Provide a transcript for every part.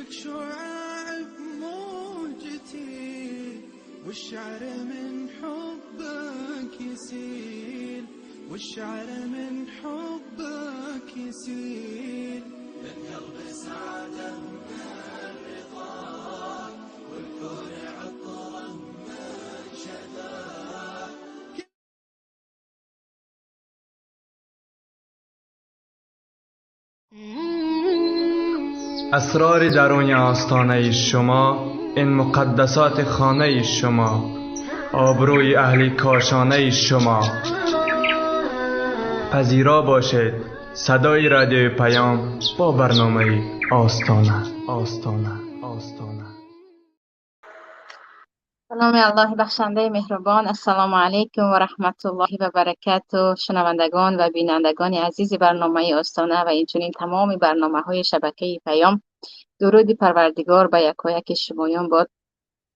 لك شعاع بموجتي، والشعر من حبك يسيل، والشعر من حبك يسيل. القلب سعادة من رضاك، والكون عطرا من شذاك. اسرار درون آستانه شما، این مقدسات خانه شما، آبروی اهل کاشانه شما. پذیرا باشید صدای رادیو پیام با برنامه آستانه. آستانه، آستانه. سلام الله بخشنده مهربان. السلام علیکم و رحمت الله و برکاته. شنوندگان و بینندگان عزیز برنامه آستانه و اینچنین تمام برنامه های شبکه پیام، درود پروردگار به یکایک شمایان باد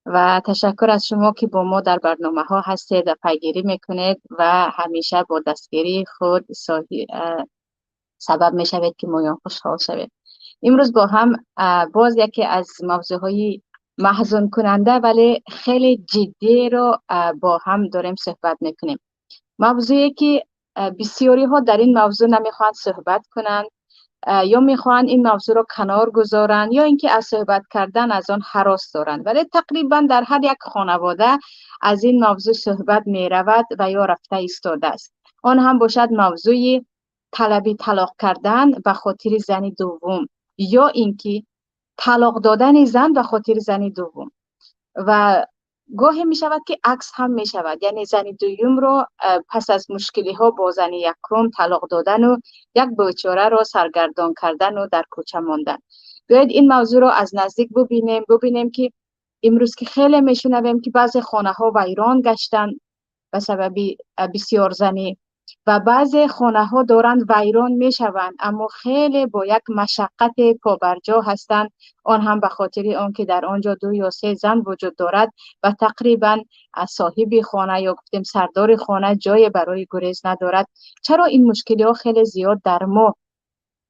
و تشکر از شما که با ما در برنامه ها هستید و پیگیری میکنید و همیشه با دستگیری خود سبب میشوید که مایان خوشحال شوید. امروز با هم باز یکی از موضوع های محزون کننده ولی خیلی جدی رو با هم داریم صحبت میکنیم. موضوعی که بسیاری ها در این موضوع نمیخوان صحبت کنند یا میخوان این موضوع رو کنار گذارن یا اینکه از صحبت کردن از آن هراس دارند، ولی تقریبا در هر یک خانواده از این موضوع صحبت میرود و یا رفته ایستاده است. آن هم باشد موضوع طلبی طلاق کردن به خاطر زن دوم یا اینکه طلاق دادن زن به خاطر زن دوم. و گاهی می شود که عکس هم می شود، یعنی زن دوم رو پس از مشکلی ها با زن یکم طلاق دادن و یک بیچاره رو سرگردان کردن و در کوچه ماندن. بیایید این موضوع رو از نزدیک ببینیم، ببینیم که امروز که خیلی می شنویم که بعضی خانه ها ویران گشتن به سبب بسیار زنی و بعضی خانه ها دارند ویران می شوند، اما خیلی با یک مشقت پابرجا هستند، آن هم به خاطر آنکه در آنجا 2 یا 3 زن وجود دارد و تقریبا صاحب خانه یا گفتیم سردار خانه جای برای گریز ندارد. چرا این مشکلی ها خیلی زیاد در ما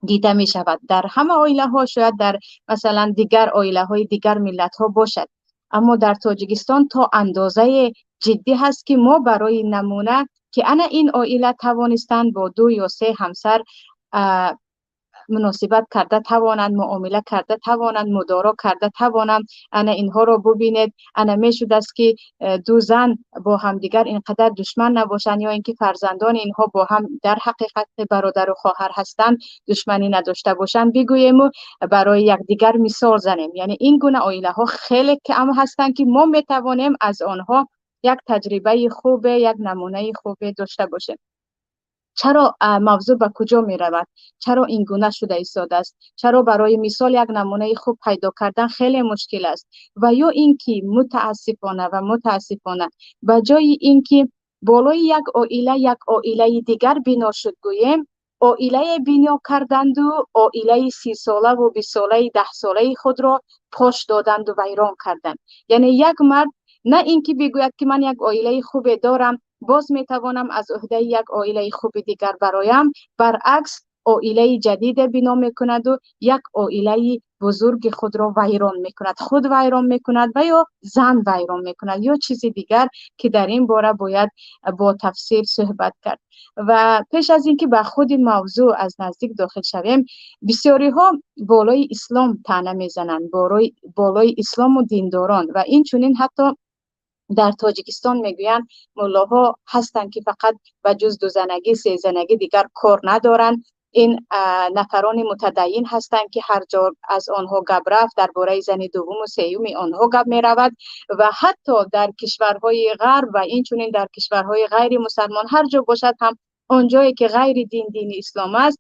دیده می شود؟ در همه عائله ها، شاید در مثلا دیگر عائله های دیگر ملت ها باشد، اما در تاجیکستان تا اندازه جدی هست که ما برای نمونه که انا این عائله توانستند با 2 یا 3 همسر مناسبت کرده توانند، معامله کرده توانند، مدارا کرده توانند. انا اینها رو ببینید، انا میشد است که 2 زن با همدیگر اینقدر دشمن نباشند یا اینکه فرزندان اینها با هم در حقیقت برادر و خواهر هستند دشمنی نداشته باشند، بگوییم و برای یکدیگر مثال زنیم. یعنی این گونه عائله ها خیلی کم هستند که ما میتوانیم از آنها یک تجربه خوب، یک نمونه خوب داشته باشیم. چرا موضوع به کجا می رود؟ چرا این گونه شده ایستاده است؟ چرا برای مثال یک نمونه خوب پیدا کردن خیلی مشکل است؟ و یا اینکه متاسفانه و متاسفانه به جای اینکه بالای یک عائله یک عائله دیگر بنا شد گوییم، عائله بنا کردند و عائله 30 ساله و 20 ساله 10 ساله خود را پاش دادند و ویران کردند. یعنی یک مرد نه اینکه بگوید که من یک عائله خوب دارم، باز میتوانم از عهده یک عائله خوب دیگر برایم، برعکس عائله جدید بنا میکند و یک عائله بزرگ خود را ویران میکند، خود ویران میکند و یا زن ویران میکند یا چیز دیگر که در این باره باید با تفسیر صحبت کرد. و پیش از اینکه به خود موضوع از نزدیک داخل شویم، بسیاری ها بالای اسلام طعنه میزنند، بالای اسلام و دینداران و این چنین حتی در تاجیکستان میگویند ملاها هستند که فقط به جز 2 زنگی 3 زنگی دیگر کار ندارند. این نفران متدین هستند که هر جا از آنها گپ رفت درباره زن دوم و سوم آنها گپ می رود و حتی در کشورهای غرب و این چنین در کشورهای غیر مسلمان هر جا باشد هم آنجایی که غیر دین اسلام است،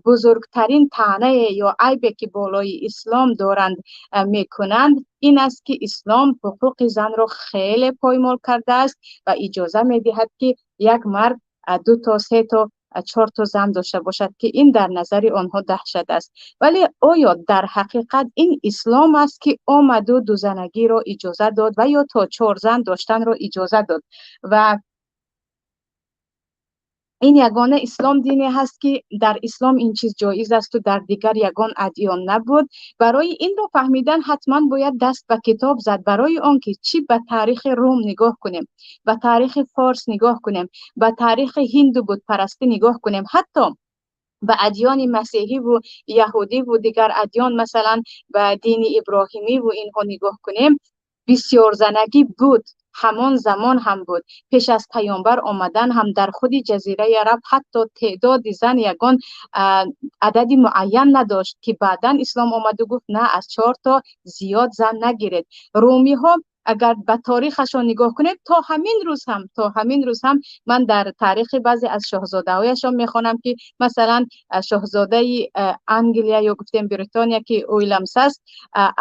بزرگترین طعنه یا عیبی که بالای اسلام دارند میکنند این است که اسلام حقوق زن را خیلی پایمال کرده است و اجازه میدهد که یک مرد 2 تا 3 تا 4 تا زن داشته باشد که این در نظر آنها دهشت است. ولی آیا در حقیقت این اسلام است که آمد و 2 زنگی را اجازه داد و یا تا 4 زن داشتن را اجازه داد؟ و Ин ягона ислом дине ҳаст, ки дар ислом ин чиз ҷоиз аст ва дар дигар ягон адён набуд. Барои инро фаҳмидан ҳатман бояд даст ба китоб зад, барои он ки чӣ ба таърихи Рум нигоҳ кунем, ба таърихи Форс нигоҳ кунем, ба таърихи ҳинду бутпарастӣ нигоҳ кунем, ҳатто ба адёни масеҳӣ ва яҳудӣ ва дигар адён, масалан ба дини иброҳимӣ ва инҳо нигоҳ кунем, бисёрзанагӣ буд, ҳамон замон ҳам буд. Пеш аз паёмбар омадан ҳам дар худи ҷазираи Араб ҳатто теъдоди зан ягон адади муайян надошт, ки баъдан ислом омаду гуфт на, аз 4 то зиёд зан нагиред. Румиҳо агар ба таърихашон нигоҳ кунед, то ҳамин рӯз ҳам ман дар таърихи баъзе аз шоҳзодаҳояшон мехонам, ки масалан шоҳзодаи Англия ё гуфтем Бритония, ки Уильямс аст,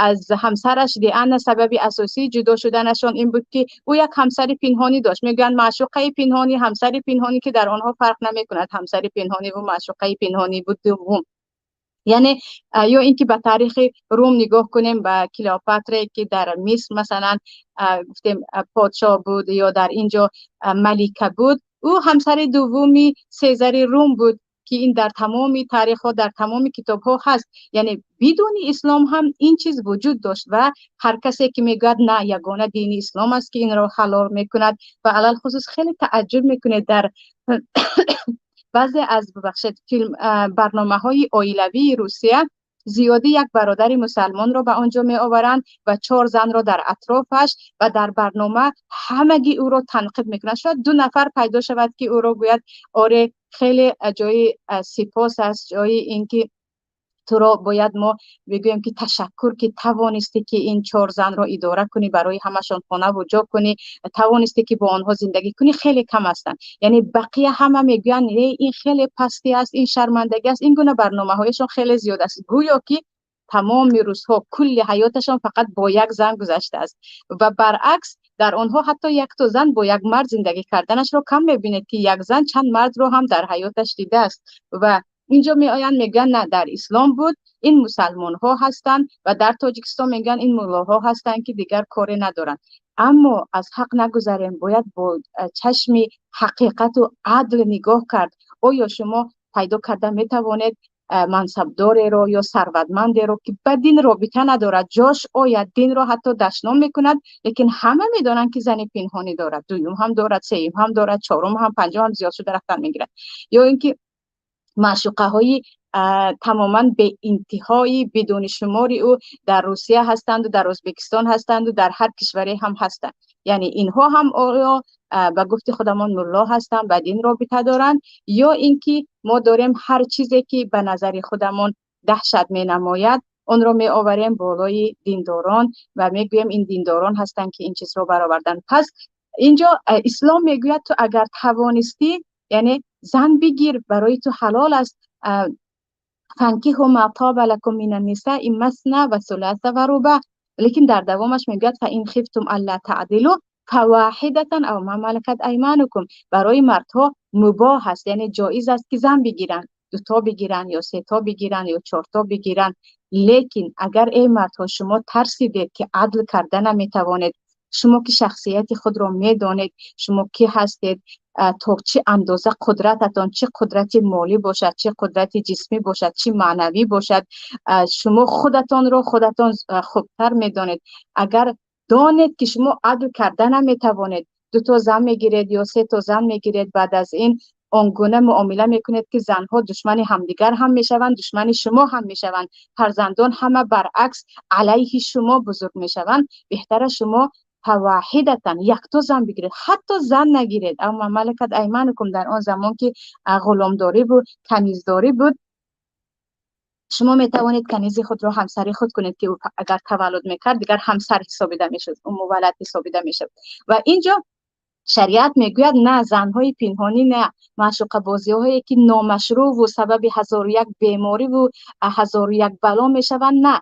аз ҳамсараш Диана сабаби асосии ҷудо шуданашон ин буд, ки ӯ як ҳамсари пинҳонӣ дошт. Мегӯянд маъшуқаи пинҳонӣ, ҳамсари пинҳонӣ, ки дар онҳо фарқ намекунад ҳамсари пинҳонӣ ва маъшуқаи пинҳонӣ буд дуввум. Яъне ё инки ба таърихи Рум нигоҳ кунем, ба Клеопатре, ки дар Миср масалан гуфтем подшоҳ буд ё дар инҷо малика буд, ӯ ҳамсари дуввуми Сезари Рум буд, ки ин дар тамоми таърихҳо, дар тамоми китобҳо ҳаст. Яъне бидуни ислом ҳам ин чиз вуҷуд дошт ва ҳар касе ки мегӯяд на, ягона дини ислом аст, ки инро ҳалол мекунад, ва алалхусус хеле таъаҷҷуб мекунед дар баъзе аз бубахшед филм барномаҳои оилавии Русия зиёдӣ як бародари мусалмонро ба он ҷо меоваранд ва 4 занро дар атрофаш ва дар барнома ҳамагӣ ӯро танқид мекунанд. Шояд 2 нафар пайдо шавад, ки ӯро гӯяд оре, хеле ҷои сипос аст, ҷои инки туро бояд мо бигӯем ки ташаккур, ки тавонистӣ ки ин 4 занро идора кунӣ, барои ҳамашон хона ва ҷо кунӣ, тавонистӣ ки бо онҳо зиндагӣ кунӣ. Хеле кам ҳастанд. Яъне бақия ҳама мегӯянд ин хеле пастӣ аст, ин шармандагӣ аст. Ин гуна барномаҳояшон хеле зиёд аст. Гӯё ки тамоми рӯзҳо кулли ҳаёташон фақат бо як зан гузаштааст ва баръакс дар онҳо ҳатто як то зан бо як мард зиндагӣ карданашро кам мебинед, ки як зан чанд мардро ҳам дар ҳаёташ дидааст. Ва инҷо меоянд мегӯянд на, дар ислом буд, ин мусалмонҳо ҳастанд, ва дар Тоҷикистон мегӯянд ин муллоҳо ҳастанд, ки дигар коре надоранд. Аммо аз ҳақ нагузарем, бояд бо чашми ҳақиқату адл нигоҳ кард. Оё шумо пайдо карда метавонед мансабдореро ё сарватмандеро, ки ба дин робита надорад, ҷош ояд, динро ҳатто дашном мекунад, лекин ҳама медонанд, ки зани пинҳонӣ дорад, дуюм ҳам дорад, сеюм ҳам дорад, чорум ҳам, панҷум ҳам зиёд шуда рафтан мегирад. Ё инки маъшуқаҳои тамоман беинтиҳои бидуни шумори ӯ дар Русия ҳастанд ва дар Ӯзбекистон ҳастанд ва дар ҳар кишваре ҳам ҳастанд. Яъне инҳо ҳам оё ба гуфти худамон мулло ҳастанд, ба дин робита доранд, ё инки мо дорем ҳар чизе ки ба назари худамон даҳшат менамояд, онро меоварем болои диндорон ва мегӯем ин диндорон ҳастанд, ки ин чизро бароварданд. Пас инҷо ислом мегӯяд ту агар тавонистӣ, яъне зан бигир, барои ту ҳалол аст. фанкиҳу ма тоба лакум мина нисаи масна ва суласа ва рубаъ. Лекин дар давомаш мегӯяд фа ин хифтум алла таъдилу фаваҳидатан ав ма малакат айманукум. Барои мардҳо мубоҳ аст, яъне ҷоиз аст, ки зан бигиранд, 2 то бигиранд ё 3 то бигиранд ё 4 то бигиранд. Лекин агар эй мардҳо шумо тарсидед, ки адл карда наметавонед, шумо ки шахсияти худро медонед, шумо ки ҳастед, то чӣ андоза қудрататон, чӣ қудрати молӣ бошад, чӣ қудрати ҷисмӣ бошад, чӣ маънавӣ бошад, шумо худатонро худатон хубтар медонед. Агар донед, ки шумо адл карда наметавонед, 2 то зан мегиред ё 3 то зан мегиред, баъд аз ин он гуна муомила мекунед, ки занҳо душмани ҳамдигар ҳам мешаванд, душмани шумо ҳам мешаванд, фарзандон ҳама баръакс алайҳи шумо бузург мешаванд. Беҳтар аст шумо фаваҳидатан як то зан бигиред, ҳатто зан нагиред. Аммо малакат айманукум, дар он замон ки ғуломдорӣ буд, каниздорӣ буд, шумо метавонед канизи худро ҳамсари худ кунед, ки агар таваллуд мекард дигар ҳамсар ҳисобида мешуд, ӯ муваллад ҳисобида мешуд. Ва инҷо шариат мегӯяд на, занҳои пинҳонӣ на, маъшуқабозиҳое ки номашрӯъ ва сабаби 1001 беморӣ ва 1001 бало мешаванд, на.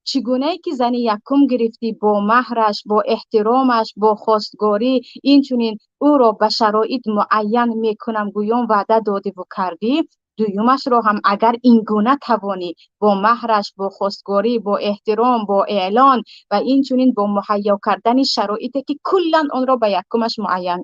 Чӣ гунае ки зани якум гирифтӣ бо маҳраш, бо эҳтиромаш, бо хостгорӣ, инчунин ӯро ба шароит муайян мекунам гӯён ваъда додиву кардӣ, Дуюмашро ҳам агар ин гуна тавонӣ бо меҳраш, бо хостгорӣ, бо эҳтиром, бо эълон ва инчунин бо муҳайё кардани шароите ки куллан онро ба якумаш муайян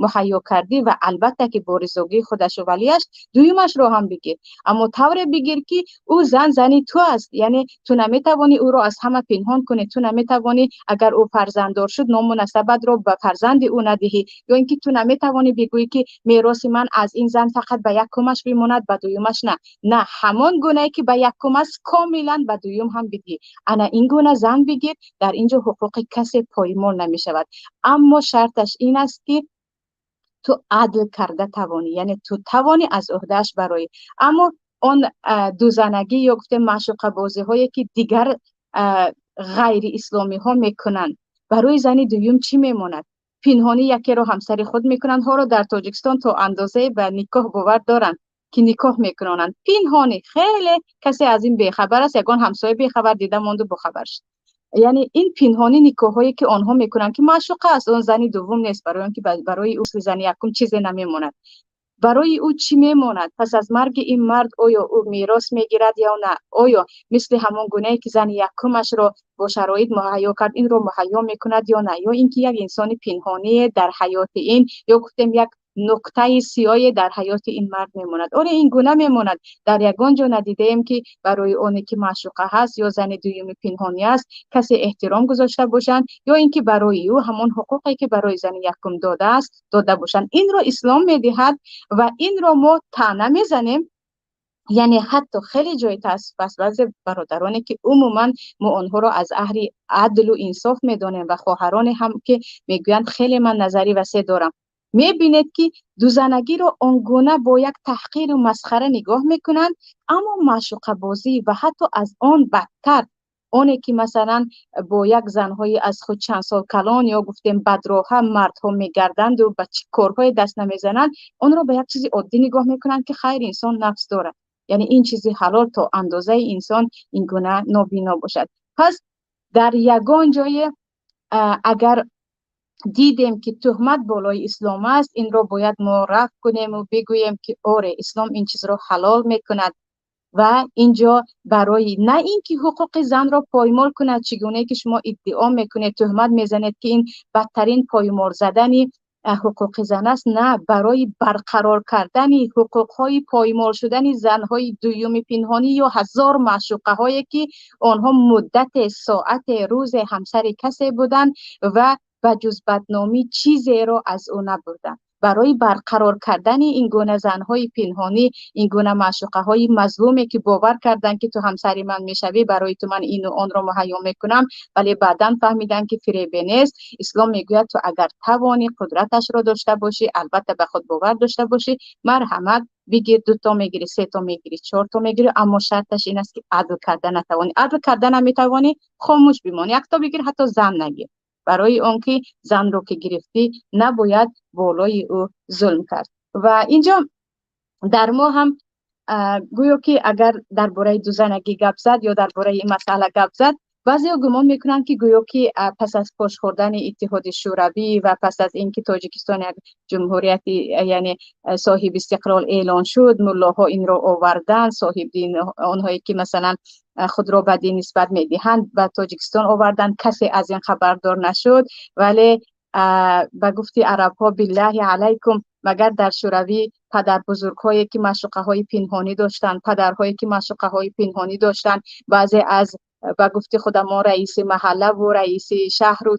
муҳайё кардӣ ва албатта ки бо ризогии худашу валияш, дуюмашро ҳам бигир. Аммо тавре бигир ки ӯ зан зани ту аст, яъне ту наметавонӣ ӯро аз ҳама пинҳон кунӣ, ту наметавонӣ агар ӯ фарзанддор шуд ному насабатро ба фарзанди ӯ надиҳӣ, ё ин ки ту наметавонӣ бигӯӣ ки мероси ман аз ин зан фақат ба якумаш бимонад, ба дуюмаш на. На, ҳамон гунае ки ба якум аст комилан ба дуюм ҳам бидиҳӣ. Ана ин гуна зан бигир, дар ин ҷо ҳуқуқи касе поймол намешавад. Аммо шарташ ин аст ки ту адл карда тавонӣ, яъне ту тавонӣ аз ӯҳдааш бароӣ. Аммо он дузанагӣ ё гуфтем маъшуқабозиҳое ки дигар ғайриисломиҳо мекунанд, барои зани дуюм чӣ мемонад? Пинҳонӣ якеро ҳамсари худ мекунанд. Ҳоро дар Тоҷикистон то андозае ба никоҳ бовар доранд ки никоҳ мекунонанд. Пинҳонӣ, хеле касе аз ин бехабар аст, ягон ҳамсоя бехабар дида монду бохабар шуд. Яъне ин пинҳонӣ никоҳҳое ки онҳо мекунанд ки маъшуқа аст, он зани дуввум нест, барои он ки барои ӯ зани якум чизе намемонад. Барои ӯ чӣ мемонад? Пас аз марги ин мард оё ӯ мерос мегирад ё на? Оё мисли ҳамон гунае ки зани якумашро бо шароит муҳайё кард, инро муҳайё мекунад ё на? Ё ин ки як инсони пинҳоние дар ҳаёти ин, ё гуфтем як нуқтаи сиёҳе дар ҳаёти ин мард мемонад. Оре, ин гуна мемонад. Дар ягон ҷо надидаем ки барои оне ки маъшуқа ҳаст ё зани дуюми пинҳонӣ аст касе эҳтиром гузошта бошанд, ё ин ки барои ӯ ҳамон ҳуқуқе ки барои зани якум додааст дода бошанд. Инро ислом медиҳад ва инро мо таъна мезанем. Яъне ҳатто хеле ҷои таассуф аст баъзе бародароне ки умуман мо онҳоро аз аҳли адлу инсоф медонем ва хоҳароне ҳам ки мегӯянд хеле ман назари васеъ дорам, мебинед ки дузанагиро он гуна бо як таҳқиру масхара нигоҳ мекунанд, аммо маъшуқабозӣ ва ҳатто аз он бадтар оне ки масалан бо як занҳои аз худ чанд сол калон ё гуфтем бадроҳа мардҳо мегарданду ба чӣ корҳое даст намезананд, онро ба як чизи оддӣ нигоҳ мекунанд ки хайр, инсон нафс дорад, яъне ин чизи ҳалол то андозаи инсон ин гуна нобино бошад. Пас дар ягон ҷое агар дидем ки туҳмат болои ислом аст, инро бояд мо рафъ кунем ва бигӯем ки оре, ислом ин чизро ҳалол мекунад ва инҷо барои на ин ки ҳуқуқи занро поймол кунад, чӣ гуна ки шумо иддао мекунед, туҳмат мезанед ки ин бадтарин поймол задани ҳуқуқи зан аст, на, барои барқарор кардани ҳуқуқҳои поймол шудани занҳои дуюми пинҳонӣ ё ҳазор маъшуқаҳое ки онҳо муддате, соате, рӯзе ҳамсари касе буданд ва ба ҷуз бадномӣ чизеро аз ӯ набурданд. Барои барқарор кардани ин гуна занҳои пинҳонӣ, ин гуна маъшуқаҳои мазлуме ки бовар карданд ки ту ҳамсари ман мешавӣ, барои ту ман ину онро муҳайё мекунам, вале баъдан фаҳмиданд ки фиребе нест. Ислом мегӯяд ту агар тавонӣ қудраташро дошта бошӣ, албатта ба худ бовар дошта бошӣ, марҳамат бигир, дуто мегирӣ, сето мегирӣ, чорто мегирӣ, аммо шарташ ин аст ки адл карда натавонӣ. Адл карда наметавонӣ, хомӯш бимон, якто бигир, ҳатто зан нагир. Барои он ки занро ки гирифтӣ набояд болои ӯ зулм кард. Ва инҷо дар мо ҳам гӯё ки агар дар бораи дузанагӣ гап зад ё дар бораи ин масъала гап зад, баъзеҳо гумон мекунанд ки гӯё ки пас аз пош хӯрдани Иттиҳоди Шӯравӣ ва пас аз ин ки Тоҷикистон як ҷумҳурияти, яъне соҳиби истиқлол эълон шуд, муллоҳо инро оварданд, соҳибдин, онҳое ки масалан худро ба дин нисбат медиҳанд, ба Тоҷикистон оварданд, касе аз ин хабардор нашуд. Вале ба гуфти арабҳо биллаҳи алайкум, магар дар Шӯравӣ падарбузургҳое ки маъшуқаҳои пинҳонӣ доштанд, падарҳое ки маъшуқаҳои пинҳонӣ доштанд, баъзе аз ба гуфти худамон раиси маҳалла ва раиси шаҳру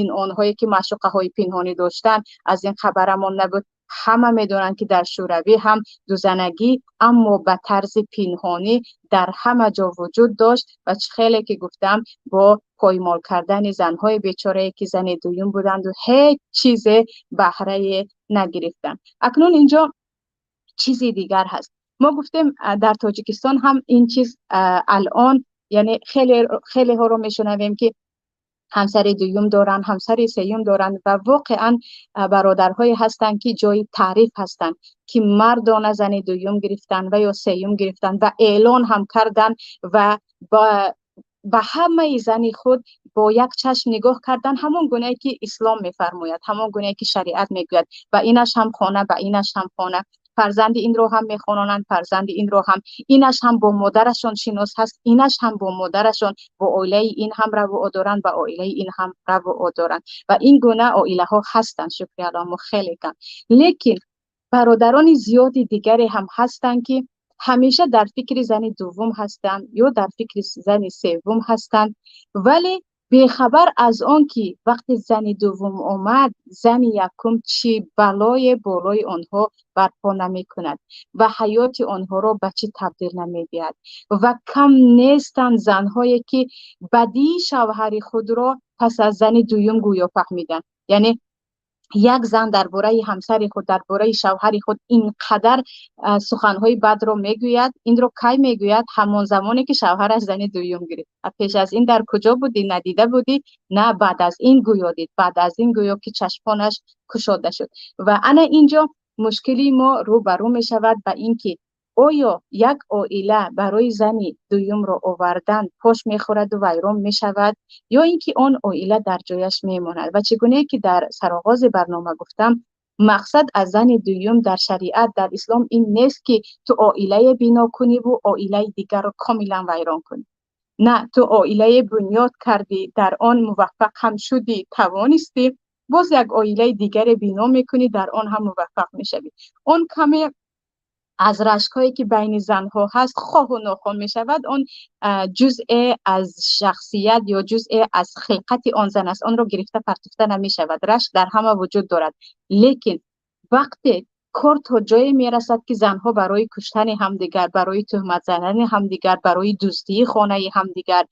ин онҳое ки маъшуқаҳои пинҳонӣ доштанд, аз ин хабарамон набуд. Ҳама медонанд ки дар Шӯравӣ ҳам дузанагӣ, аммо ба тарзи пинҳонӣ дар ҳама ҷо вуҷуд дошт ва чӣ хеле ки гуфтам бо поймол кардани занҳои бечорае ки зани дуюм буданд ва ҳеҷ чизе баҳрае нагирифтанд. Акнун инҷо чизи дигар ҳаст. Мо гуфтем дар Тоҷикистон ҳам ин чиз алон, яъне хеле хелеҳоро мешунавем ки ҳамсари дуюм доранд, ҳамсари сеюм доранд ва воқеан бародарҳое ҳастанд ки ҷои таъриф ҳастанд ки мардона зани дуюм гирифтанд ва ё сеюм гирифтанд ва эълон ҳам карданд ва ба ҳамаи зани худ бо як чашм нигоҳ кардан, ҳамон гунае ки ислом мефармояд, ҳамон гунае ки шариат мегӯяд, ба инаш ҳам хона, ба инаш ҳам хона. Фарзанди инро ҳам мехононанд, фарзанди инро ҳам, инаш ҳам бо модарашон шинос ҳаст, инаш ҳам бо модарашон, бо оилаи ин ҳам раву доранд, ба оилаи ин ҳам раву доранд. Ва ин гуна оилаҳо ҳастанд, шукри Аллоҳ, мо хеле кам. Лекин бародарони зиёди дигаре ҳам ҳастанд, ки ҳамеша дар фикри зани дуввум ҳастанд ё дар фикри зани севум ҳастанд, вале бехабар аз он ки вақте зани дуввум омад, зани якум чӣ балое болои онҳо барпо намекунад ва ҳаёти онҳоро ба чӣ табдил намедиҳад. Ва кам нестанд занҳое, ки бадии шавҳари худро пас аз зани дуюм гӯё фаҳмиданд. Яъне як зан дар бораи ҳамсари худ, дар бораи шавҳари худ ин қадар суханҳои бадро мегӯяд. Инро кай мегӯяд? Ҳамон замоне ки шавҳараш зани дуюм гирифт. Пеш аз ин дар куҷо будӣ? Надида будӣ? На, баъд аз ин гӯё дид, баъд аз ин гӯё ки чашмонаш кушода шуд. Ва ана инҷо мушкили мо рӯ ба рӯ мешавад ба ин ки оё як оила барои зани дуюмро овардан пош мехӯраду вайрон мешавад, ё ин ки он оила дар ҷояш мемонад. Ва чӣ гунае ки дар сароғози барнома гуфтам, мақсад аз зани дуюм дар шариат, дар ислом ин нест, ки ту оилае бино куниву оилаи дигарро комилан вайрон кунӣ. На, ту оилае бунёд кардӣ, дар он муваффақ ҳам шудӣ, тавонистӣ, боз як оилаи дигаре бино мекунӣ, дар он ҳам муваффақ мешавӣ. Он каме аз рашкҳое ки байни занҳо ҳаст, хоҳу нохоҳ мешавад, он ҷузъе аз шахсият ё ҷузъе аз хилқати он зан аст, онро гирифта партофта намешавад. Рашк дар ҳама вуҷуд дорад, лекин вақте кор то ҷое мерасад, ки занҳо барои куштани ҳамдигар, барои туҳмат задани ҳамдигар, барои дуздии хонаи ҳамдигар,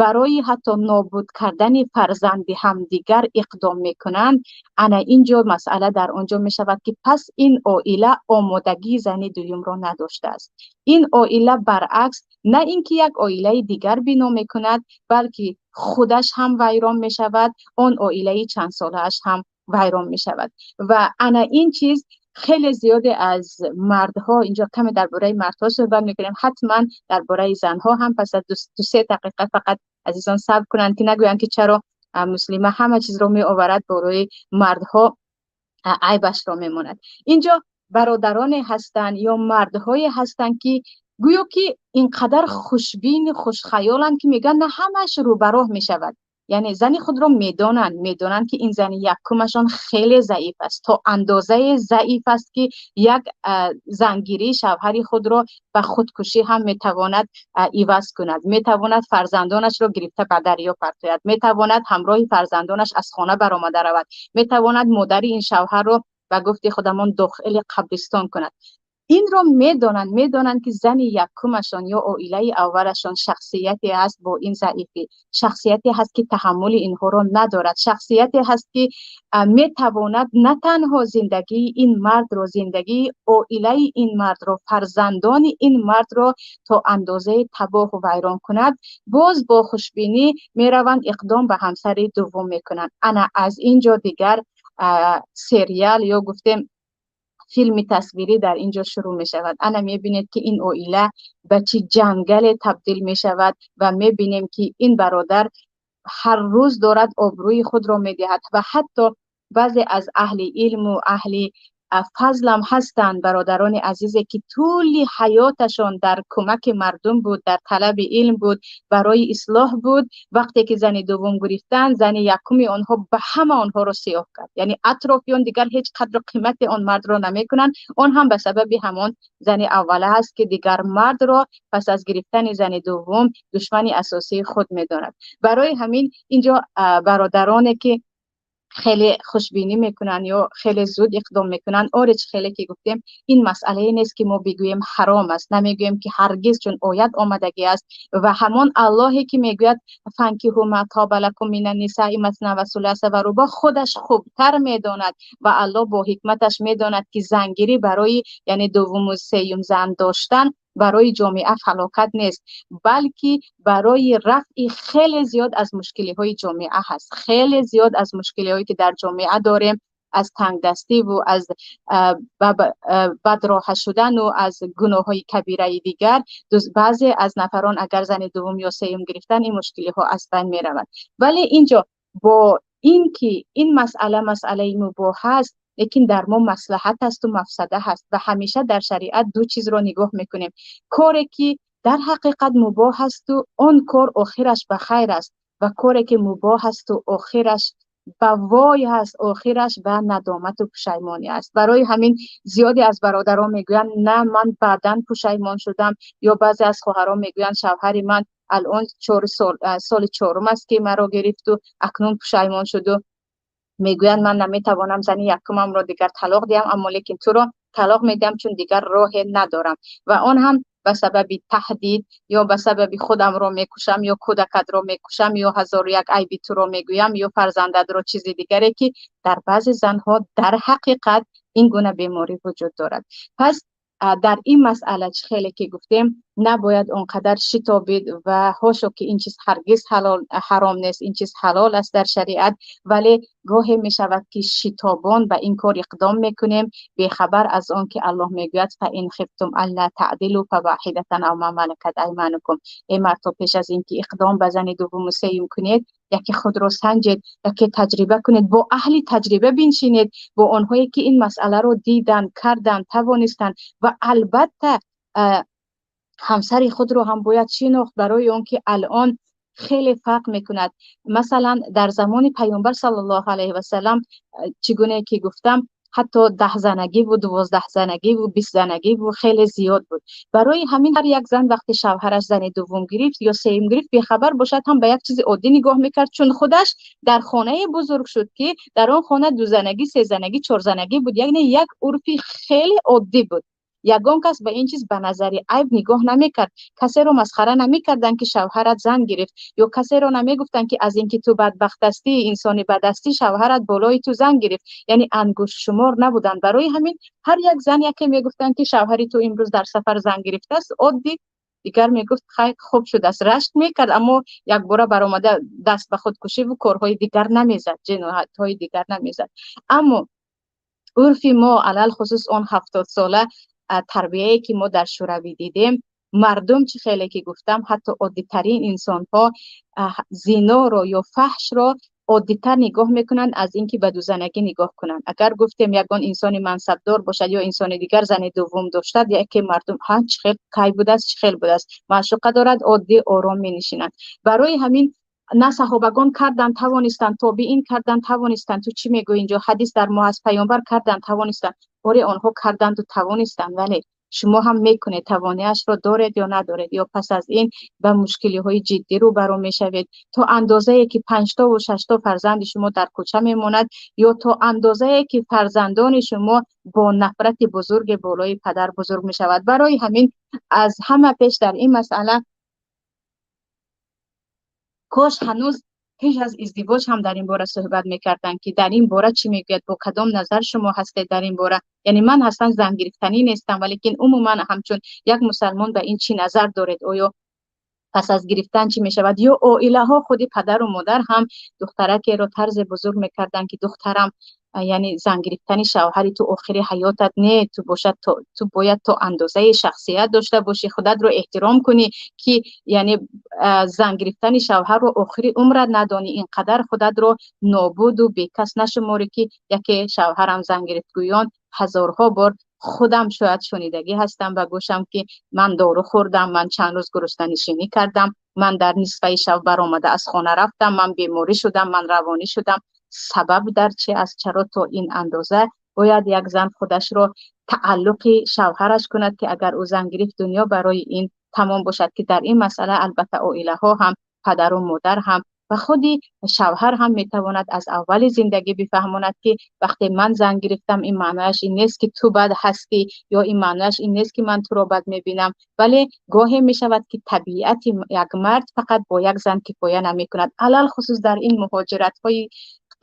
барои ҳатто нобуд кардани фарзанди ҳамдигар иқдом мекунанд, ана ин ҷо масъала дар он ҷо мешавад, ки пас ин оила омодагии зани дуюмро надоштааст. Ин оила баръакс, на ин ки як оилаи дигар бино мекунад, балки худаш ҳам вайрон мешавад, он оилаи чандсолааш ҳам вайрон мешавад. Ва ана ин чиз хеле зиёде аз мардҳо, инҷо каме дар бораи мардҳо суҳбат мекунем, ҳатман дар бораи занҳо ҳам пас аз ду се дақиқа. Фақат азизон сабр кунанд, ки нагӯянд, ки чаро муслима ҳама чизро меоварад, болои мардҳо айбашро мемонад. Инҷо бародароне ҳастанд ё мардҳое ҳастанд, ки гӯё ки инқадар хушбини хушхаёланд, ки мегӯянд, на, ҳамааш рӯ ба роҳ мешавад. Яъне зани худро медонанд, медонанд, ки ин зани якумашон хеле заиф аст, то андозае заиф аст, ки як зангирии шавҳари худро ба худкушӣ ҳам метавонад иваз кунад, метавонад фарзандонашро гирифта ба дарё партояд, метавонад ҳамроҳи фарзандонаш аз хона баромада равад, метавонад модари ин шавҳарро ба гуфти худамон дохили қабристон кунад. Инро медонанд, медонанд, ки зани якумашон ё оилаи аввалашон шахсияте аст бо ин заифӣ, шахсияте ҳаст, ки таҳаммули инҳоро надорад, шахсияте ҳаст, ки метавонад на танҳо зиндагии ин мардро, зиндагии оилаи ин мардро, фарзандони ин мардро то андозаи табоҳу вайрон кунад. Боз бо хушбинӣ мераванд, иқдом ба ҳамсари дуввум мекунанд. Ана аз ин ҷо дигар сериал ё гуфтем филми тасвирӣ дар ин ҷо шурӯъ мешавад. Ана мебинед, ки ин оила ба чӣ ҷангале табдил мешавад ва мебинем, ки ин бародар ҳар рӯз дорад обрӯи худро медиҳад. Ва ҳатто баъзе аз аҳли илму аҳли фазлам ҳастанд, бародарони азизе, ки тӯли ҳаёташон дар кӯмаки мардум буд, дар талаби илм буд, барои ислоҳ буд. Вақте ки зани дуввум гирифтанд, зани якуми онҳо ба ҳама онҳоро сиёҳ кард. Яъне атрофиён дигар ҳеҷ қадру қимати он мардро намекунанд. Он ҳам ба сабаби ҳамон зани аввала аст, ки дигар мардро пас аз гирифтани зани дуввум душмани асосии худ медонад. Барои ҳамин инҷо бародароне, ки хеле хушбинӣ мекунанд ё хеле зуд иқдом мекунанд, оре, чӣ хеле ки гуфтем, ин масъалае нест, ки мо бигӯем ҳаром аст. Намегӯем, ки ҳаргиз, чун оят омадагӣ аст ва ҳамон Аллоҳе, ки мегӯяд فانكحوا ما طاب لكم من النساء مثنى وثلاث ورباع, худаш хубтар медонад ва Аллоҳ бо ҳикматаш медонад, ки зангирӣ барои, яъне дуввуму сеюм зан доштан барои ҷомеа фалокат нест, балки барои рафъи хеле зиёд аз мушкилиҳои ҷомеа ҳаст. Хеле зиёд аз мушкилиҳое, ки дар ҷомеа дорем, аз тангдастиву аз бадроҳа шудану аз гуноҳҳои кабираи дигар, баъзе аз нафарон агар зани дуввум ё сеюм гирифтан, ин мушкилиҳо аз байн меравад. Вале инҷо бо ин ки ин масъала масъалаи мубоҳ аст. Лекин дар мо маслиҳат аст ва мафсада ҳаст ва ҳамеша дар шариат ду чизро нигоҳ мекунем. Коре ки дар ҳақиқат мубоҳ аст ва он кор охираш ба хайр аст ва коре ки мубоҳ аст ва охираш ба вой ҳаст, охираш ба надомат ва пушаймонӣ аст. Барои ҳамин зиёде аз бародарон мегӯянд на, ман баъдан пушаймон шудам, ё баъзе аз хоҳарон мегӯянд шавҳари ман алон 4 сол, соли чорум аст ки маро гирифт ва акнун пушаймон шуд ва мегӯянд ман наметавонам зани якумамро дигар талоқ диҳам, аммо лекин туро талоқ медиҳам, чун дигар роҳе надорам. Ва он ҳам ба сабаби таҳдид ё ба сабаби худамро мекушам ё кӯдакатро мекушам ё 1001 айби туро мегӯям ё фарзандатро, чизи дигаре ки дар баъзе занҳо дар ҳақиқат ин гуна беморӣ вуҷуд дорад. Пас дар ин масъала чӣ хеле ки гуфтем, набояд он қадар шитобид ва ҳошо ки ин чиз ҳаргиз ҳалол ҳаром нест, ин чиз ҳалол аст дар шариат, вале гоҳе мешавад ки шитобон ба ин кор иқдом мекунем, бехабар аз он ки Аллоҳ мегӯяд фаин хифтум алла таъдилу фавоҳидатан ав ма малакат айманукум. Эй мардҳо, пеш аз ин ки иқдом ба зани дуввуму сеюм кунед, яке худро санҷед, яке таҷриба кунед, бо аҳли таҷриба биншинед, бо онҳое ки ин масъаларо диданд, карданд, тавонистанд ва албатта ҳамсари худро ҳам бояд шинохт, барои он ки алон хеле фарқ мекунад. Масалан, дар замони Паёмбар саллаллоҳу алайҳи васаллам, чӣ гуна ки гуфтам, ҳатто 10 занагӣ буд, 12 занагӣ буд, 20 занагӣ буд, хеле зиёд буд. Барои ҳамин ҳар як зан вақте шавҳараш зани дуввум гирифт ё сеюм гирифт, бехабар бошад ҳам ба як чизи оддӣ нигоҳ мекард, чун худаш дар хонае бузург шуд ки дар он хона 2 занагӣ, 3 занагӣ, 4 занагӣ буд, яъне як урфи хеле оддӣ буд. Ягон кас ба ин чиз ба назари айб нигоҳ намекард, касеро масхара намекарданд ки шавҳарат зан гирифт, ё касеро намегуфтанд ки аз ин ки ту бадбахт ҳастӣ, инсони бад ҳастӣ, шавҳарат болои ту зан гирифт. Яъне ангуштшумор набуданд. Барои ҳамин ҳар як зан яке мегуфтанд ки шавҳари ту имрӯз дар сафар зан гирифтааст, оддӣ. Дигар мегуфт хайр, хуб шудааст, рашк мекард, аммо якбора баромада даст ба худкушӣ ва корҳои дигар намезад, ҷиноятҳои дигар намезад. Аммо урфи мо, алалхусус он 70 сола тарбияе ки мо дар Шӯравӣ дидем, мардум чӣ хеле ки гуфтам, ҳатто оддитарин инсонҳо зиноро ё фаҳшро оддитар нигоҳ мекунанд аз ин ки ба дузанагӣ нигоҳ кунанд. Агар гуфтем ягон инсони мансабдор бошад ё инсони дигар зани дуввум доштад, яке мардум ҳа чӣ хел кай будааст, чӣ хел будааст, маъшуқа дорад, оддӣ ором менишинанд. Барои ҳамин на саҳобагон кардан тавонистанд, тобиин кардан тавонистанд. Ту чӣ мегӯӣ инҷо? Ҳадис дар мо аз Паёмбар кардан тавонистанд. Оре, онҳо карданду тавонистанд, вале шумо ҳам мекунед, тавониашро доред ё надоред, ё пас аз ин ба мушкилиҳои ҷиддӣ рӯбарӯ мешавед, то андозае ки 5 то ва 6 то фарзанди шумо дар кӯча мемонад, ё то андозае ки фарзандони шумо бо нафрати бузурге болои падар бузург мешавад. Барои ҳамин аз ҳама пеш дар ин масъала кош ҳанӯз пеш аз издивоҷ ҳам дар ин бора суҳбат мекарданд ки дар ин бора чӣ мегӯяд, бо кадом назар шумо ҳастед дар ин бора. Яъне ман ҳастан зан гирифтанӣ нестам, валекин умуман ҳамчун як мусалмон ба ин чӣ назар доред? Оё пас аз гирифтан чӣ мешавад? Ё оилаҳо, худи падару модар ҳам духтаракеро тарзе бузург мекарданд ки духтарам, яъне зан гирифтани шавҳари ту охири ҳаётат не, ту бошад, ту бояд то андозаи шахсият дошта бошӣ, худатро эҳтиром кунӣ ки яъне зан гирифтани шавҳарро охири умрат надонӣ, инқадар худатро нобуду бекас нашуморӣ ки яке шавҳарам зан гирифт. Гӯён ҳазорҳо бор худам шояд шунидагӣ ҳастам ба гӯшам ки ман дору хӯрдам, ман чанд рӯз гуруснанишинӣ кардам, ман дар нисфаи шаб баромада аз хона рафтам, ман беморӣ шудам, ман равонӣ шудам. Сабаб дар чи аст? Чаро то ин андоза бояд як зан худашро тааллуқи шавҳараш кунад ки агар ӯ зан гирифт, дунё барои ин тамом бошад? Ки дар ин масъала албатта оилаҳо ҳам, падару модар ҳам ва худи шавҳар ҳам метавонад аз аввали зиндагӣ бифаҳмонад ки вақте ман зан гирифтам, ин маънояш ин нест ки ту бад ҳастӣ, ё ин маънояш ин нест ки ман туро бад мебинам. Вале гоҳе мешавад ки табиати як мард фақат бо як зан кифоя намекунад, алалхусус дар ин муҳоҷиратҳои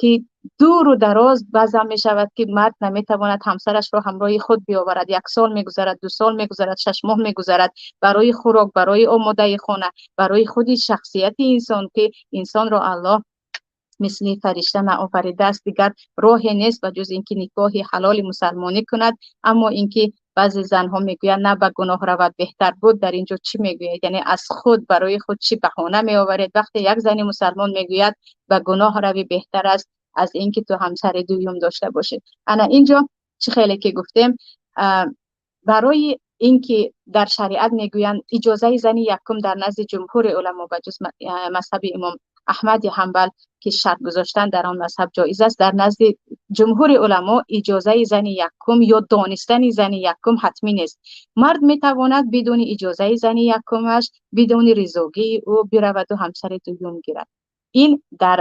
ки дуру дароз баъзан мешавад ки мард наметавонад ҳамсарашро ҳамроҳи худ биёварад. 1 сол мегузарад, 2 сол мегузарад, 6 моҳ мегузарад, барои хӯрок, барои омодаи хона, барои худи шахсияти инсон ки инсонро Аллоҳ мисли фаришта наофаридааст, дигар роҳе нест ба ҷуз инки никоҳи ҳалоли мусалмонӣ кунад. Аммо инки баъзе занҳо мегӯянд на, ба гуноҳ равад беҳтар буд. Дар инҷо чӣ мегӯяд? Яъне аз худ барои худ чӣ баҳона меоваред? Вақте як зани мусалмон мегӯяд ба гуноҳ рави беҳтар аст, аз инки ту ҳамсари дуюм дошта бошӣ. Ана инҷо чӣ хеле ки гуфтем, барои инки дар шариат мегӯянд иҷозаи зани якум дар назди ҷумҳури уламо ба ҷуз мазҳаби имом Аҳмади Ҳанбал ки шарт гузоштан дар он мазҳаб ҷоиз аст, дар назди ҷумҳури уламо иҷозаи зани якум ё донистани зани якум ҳатмӣ нест. Мард метавонад бидуни иҷозаи зани якумаш, бидуни ризогии ӯ бираваду ҳамсари дуюм гирад. Ин дар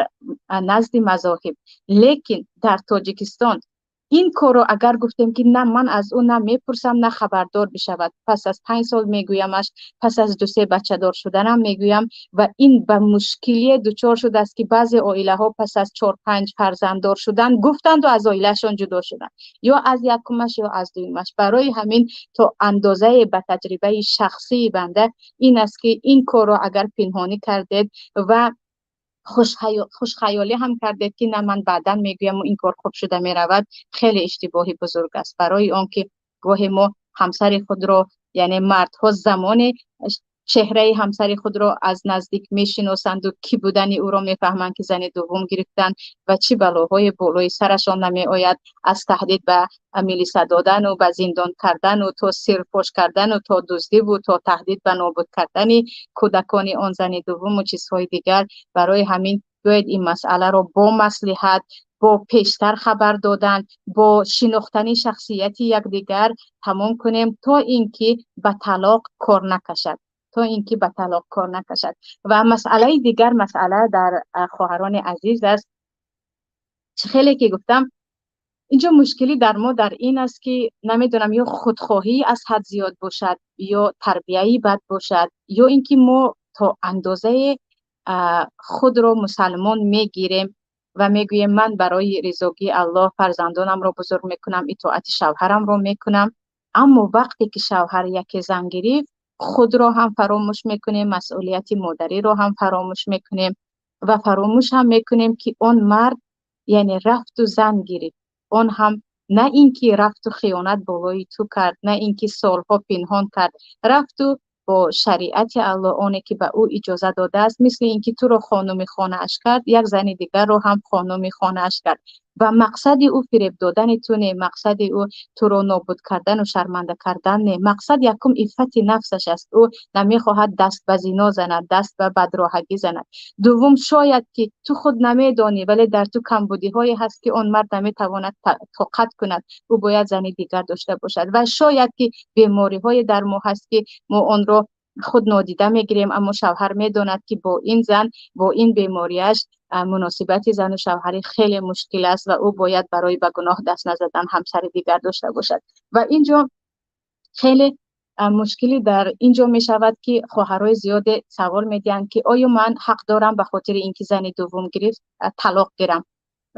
назди мазоҳиб. Лекин дар Тоҷикистон ин корро агар гуфтем ки на ман аз ӯ на мепурсам, на хабардор бишавад, пас аз 5 сол мегӯямаш, пас аз 2-3 бачадор шуданам мегӯям, ва ин ба мушкилие дучор шудааст ки баъзе оилаҳо пас аз 4-5 фарзанддор шудан гуфтанду аз оилаашон ҷудо шуданд, ё аз якумаш ё аз дуюмаш. Барои ҳамин то андозае ба таҷрибаи шахсии банда ин аст ки ин корро агар пинҳонӣ кардед ва хушхаёлӣ ҳам кардед ки на ман баъдан мегӯям ин кор хуб шуда меравад, хеле иштибоҳи бузург аст. Барои он ки гоҳе мо ҳамсари худро, яъне мардҳо замоне чеҳраи ҳамсари худро аз наздик мешиносанду кӣ будани ӯро мефаҳманд ки зани дуввум гирифтанд ва чӣ балоҳои болои сарашон намеояд, аз таҳдид ба милиса додану ба зиндон кардану то сирпош кардану то дуздиву то таҳдид ба нобуд кардани кӯдакони он зани дуввуму чизҳои дигар. Барои ҳамин бояд ин масъаларо бо маслиҳат, бо пештар хабар додан, бо шинохтани шахсияти якдигар тамом кунем, то ин ки ба талоқ кор накашад, то ин ки ба талоқ кор накашад. Ва масъалаи дигар масъала дар хоҳарони азиз аст. Чӣ хеле ки гуфтам, инҷо мушкилӣ дар мо дар ин аст ки намедонам ё худхоҳӣ аз ҳад зиёд бошад, ё тарбияи бад бошад, ё ин ки мо то андозае худро мусалмон мегирем ва мегӯем ман барои ризогии Аллоҳ фарзандонамро бузург мекунам, итоати шавҳарамро мекунам. Аммо вақте ки шавҳар яке зан гирифт, худро ҳам фаромӯш мекунем, масъулияти модариро ҳам фаромӯш мекунем ва фаромӯш ҳам мекунем ки он мард яъне рафту зан гирифт. Он ҳам на ин ки рафту хиёнат болои ту кард, на ин ки солҳо пинҳон кард, рафту бо шариати Аллоҳ, оне ки ба ӯ иҷоза додааст, мисли ин ки туро хонуми хонааш кард, як зани дигарро ҳам хонуми хонааш кард. Ва мақсади ӯ фиреб додани ту не, мақсади ӯ туро нобуд кардану шарманда кардан не, мақсад якум иффати нафсаш аст. Ӯ намехоҳад даст ба зино занад, даст ба бадроҳагӣ занад. Дуввум, шояд ки ту худ намедонӣ, вале дар ту камбудиҳое ҳаст ки он мард наметавонад тоқат кунад, ӯ бояд зани дигар дошта бошад. Ва шояд ки бемориҳое дар мо ҳаст ки мо онро худ нодида мегирем, аммо шавҳар медонад ки бо ин зан, бо ин бемориаш муносибати зану шавҳарӣ хеле мушкил аст ва ӯ бояд барои ба гуноҳ даст назадан ҳамсари дигар дошта бошад. Ва инҷо хеле мушкилӣ дар инҷо мешавад ки хоҳарои зиёде савол медиҳанд ки оё ман ҳақ дорам ба хотири ин ки зани дуввум гирифт талоқ гирам?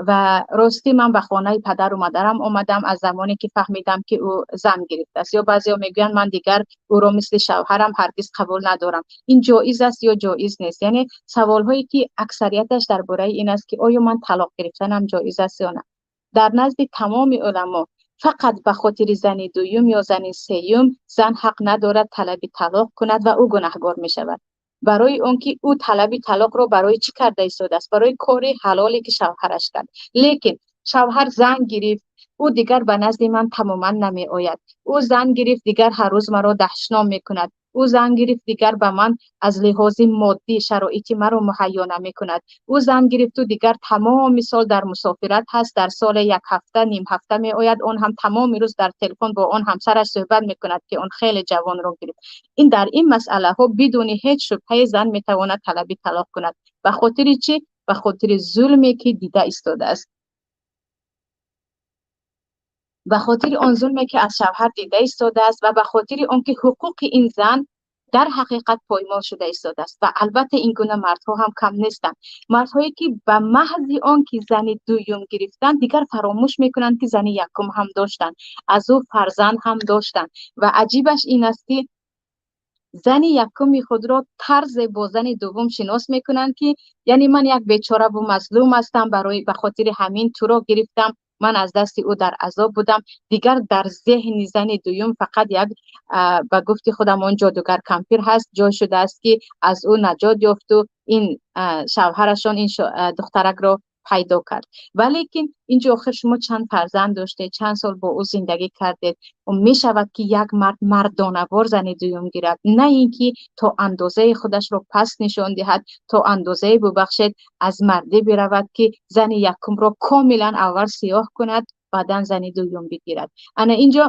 Ва ростӣ ман ба хонаи падару модарам омадам аз замоне ки фаҳмидам ки ӯ зан гирифтааст. Ё баъзеҳо мегӯянд ман дигар ӯро мисли шавҳарам ҳаргиз қабул надорам. Ин ҷоиз аст ё ҷоиз нест? Яъне саволҳое ки аксарияташ дар бораи ин аст ки оё ман талоқ гирифтанам ҷоиз аст ё на. Дар назди тамоми уламо фақат ба хотири зани дуюм ё зани сеюм зан ҳақ надорад талаби талоқ кунад ва ӯ гунаҳгор мешавад. Барои он ки ӯ талаби талоқро барои чӣ карда истодааст? Барои кори ҳалоле ки шавҳараш кард. Лекин шавҳар зан гирифт, ӯ дигар ба назди ман тамоман намеояд. Ӯ зан гирифт, дигар ҳар рӯз маро даҳшном мекунад. Ӯ зан гирифт, дигар ба ман аз лиҳози моддӣ шароити маро муҳайё намекунад. Ӯ зан гирифту дигар тамоми сол дар мусофират ҳаст, дар соли як ҳафта, ним ҳафта меояд, он ҳам тамоми рӯз дар телефон бо он ҳамсараш суҳбат мекунад ки он хеле ҷавонро гирифт. Ин дар ин масъалаҳо бидуни ҳеҷ шубҳае зан метавонад талаби талоқ кунад. Ба хотири чӣ? Ба хотири зулме ки дида истодааст. Ба хотири он зулме ки аз шавҳар дида истодааст ва ба хотири он ки ҳуқуқи ин зан дар ҳақиқат поймол шуда истодааст. Ва албатта ин гуна мардҳо ҳам кам нестанд. Мардҳое ки ба маҳзи он ки зани дуюм гирифтанд, дигар фаромӯш мекунанд ки зани якум ҳам доштанд, аз ӯ фарзанд ҳам доштанд. Ва аҷибаш ин аст ки зани якуми худро тарзе бо зани дуввум шинос мекунанд ки яъне ман як бечораву мазлум ҳастам, ба хотири ҳамин туро гирифтам, ман аз дасти ӯ дар азоб будам. Дигар дар зеҳни зани дуюм фақат як ба гуфти худамон ҷодугар кампир ҳаст, ҷой шудааст ки аз ӯ наҷот ёфту ин шавҳарашон ин духтаракро Пайдо кард. Валекин инҷо охир шумо чанд фарзанд доштед, чанд сол бо ӯ зиндагӣ кардед. Мешавад, ки як мард мардонавор зани дуюм гирад, на ин ки то андозаи худашро паст нишон диҳад, то андозае, бубахшед, аз мардӣ биравад, ки зани якумро комилан аввал сиёҳ кунад, баъдан зани дуюм бигирад. Ана инҷо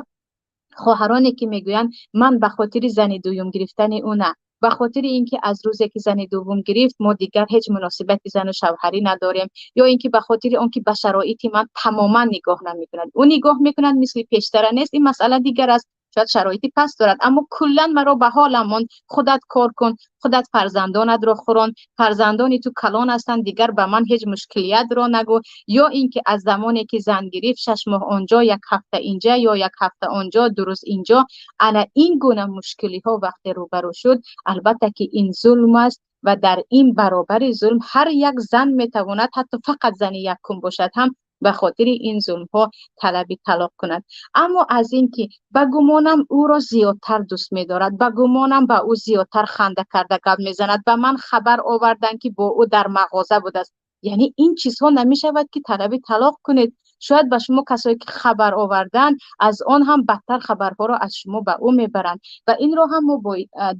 хоҳароне, ки мегӯянд, ман ба хотири зани дуюм гирифтани ӯ на, ба хотири ин ки аз рӯзе ки зани дуввум гирифт, мо дигар ҳеҷ муносибати зану шавҳарӣ надорем, ё ин ки ба хотири он ки ба шароити ман тамоман нигоҳ намекунад, ӯ нигоҳ мекунад, мисли пештара нест, ин масъала дигар аст, шояд шароити паст дорад, аммо куллан маро ба ҳолам монд: худат кор кун, худат фарзандонатро хӯрон, фарзандони ту калон ҳастанд, дигар ба ман ҳеҷ мушкилиятро нагӯ, ё ин ки аз замоне ки зан гирифт, 6 моҳ онҷо, як ҳафта инҷа, ё як ҳафта онҷо, 2 рӯз инҷо. Ана ин гуна мушкилиҳо вақте рӯбарӯ шуд, албатта ки ин зулм аст ва дар ин баробари зулм ҳар як зан метавонад, ҳатто фақат зани якум бошад ҳам, ба хотири ин зулмҳо талаби талоқ кунад. Аммо аз ин ки ба гумонам ӯро зиёдтар дӯст медорад, ба гумонам ба ӯ зиёдтар ханда карда гап мезанад, ба ман хабар оварданд, ки бо ӯ дар мағоза будааст, яъне ин чизҳо намешавад, ки талаби талоқ кунед. Шояд ба шумо касое ки хабар оварданд, аз он ҳам бадтар хабарҳоро аз шумо ба ӯ мебаранд. Ва инро ҳам мо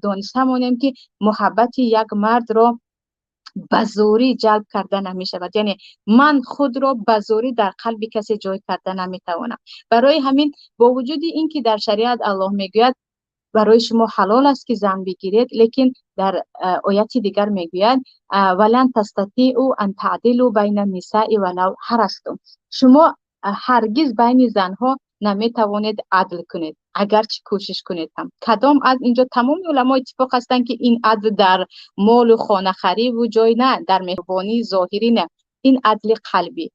дониста монем, ки муҳаббати як мардро ба зӯрӣ ҷалб карда намешавад, яъне ман худро ба зӯрӣ дар қалби касе ҷой карда наметавонам. Барои ҳамин, бо вуҷуди ин ки дар шариат Аллоҳ мегӯяд, барои шумо ҳалол аст, ки зан бигиред, лекин дар ояти дигар мегӯяд: ولن تستطيعوا أن تعدلوا بين النساء ولو حرصتم. Шумо ҳаргиз байни занҳо наметавонед адл кунед, агарчи кӯшиш кунед ҳам. Кадом адл? Инҷо тамоми уламо иттифоқ ҳастанд, ки ин адл дар молу хонахариву ҷой на, дар меҳрубонии зоҳирӣ на, ин адли қалбӣ.